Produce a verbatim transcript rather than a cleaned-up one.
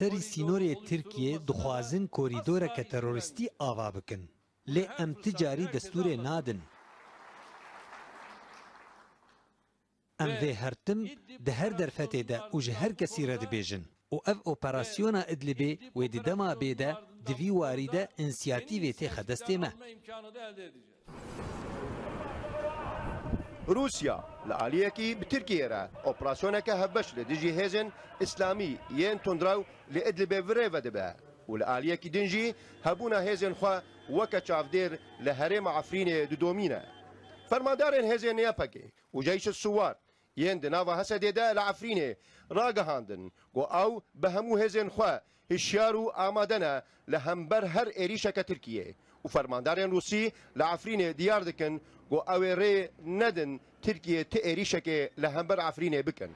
Serî sînorê Tirkiyê dixwazin korîdoreke terorîstî ava bikin. Lê em ti carî destûrê nadin. Em vê her tim di her derfetê de û ji her kesî re dibêjin. Û ev operasyona Idlibê wê di dema bê de di vî warî de însiyatîvê têxe destê me. Rûsya li aliyekî bi Tirkiyê re operasyoneke hevbeş li dijî hêzên îslamî yên tundrew li Idlibê bi rê ve dibe û li aliyekî din jî hebûna hêzên xwe weke çavdêr li herêma Efrînê didomîne. Fermandarên hêzên Y P G û Ceyş Siwar yên di nava Hesedê de li Efrînê ragihandin ku ew bi hemû hêzên xwe hişyar û amade ne li hember her êrîşeke Tirkiyê û fermandarên Rûsî li Efrînê diyar dikin ku ew ê rê nedin Tirkiyê ti êrîşekê li hember Efrînê bikin.